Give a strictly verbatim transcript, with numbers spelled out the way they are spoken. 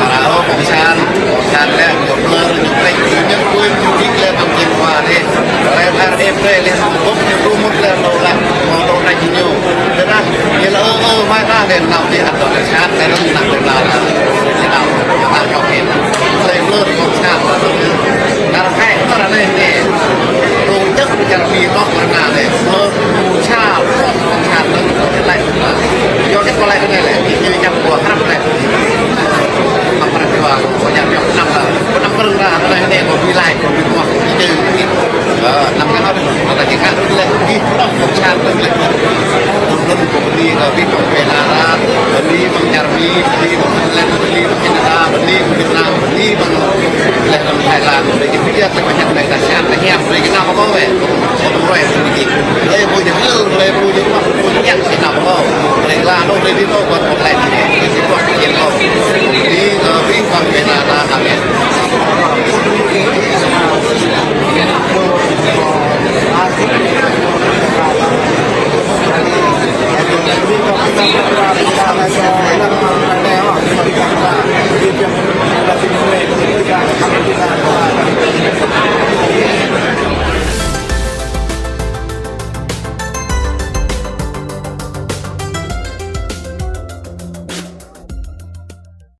Para ơ, cộng sản, cộng sản lĕ, ñu blơr, ñu plĕč, ñu ñĕt, ñu dĭk lĕ, ƀăng jing wa rê. Rê, rê, rê, rê, lĕ, bốc, ñu rŭ mŭt lĕ, nô lĕ, nô lôk rê ñu. Lĕ dah, ñu lĕ, ơ, ơ, mai dah, lĕ, nao dih hăt dŏ lĕ sat, lĕ, rŭng nao lĕ, nao, lĕ, nao, nao, nao, nao, nao, nao, nao, nao, nao, nao, nao, nao, nao, nao, nao, nao, nao, Rông čăk čar Mi nŏk rơna lĕ, mơ ƀu čar, čar nơ̆ng lĕ. Yua kơ pô lĕ anai lĕ, ñu čăp ƀu hrăp lĕ. Mă pơrơđah, pô ñăp yua năm lĕ. Pô năm pơrơđah, anai anai, pô ƀu laĭ, pô ƀu mơak, ñu čơi. Ơ, năm kơ hăt, mă kơ čih kơ lĕ, gih nŏk čar nơ̆ng lĕ. Tơl anŭn pô bơni kơ abih bang pơ Đà Lạt, bơni ƀing čar Mi, bơni ƀing Thái Lan, bơni ƀing Canada, bơni ƀing Việt Nam, bơni ƀing lĕ ƀing Thái Lan, lĕ ƀing Việt Nam, ƀing Thái Lan, ƀing Đà Lạt, ƀing Việt Nam, ƀing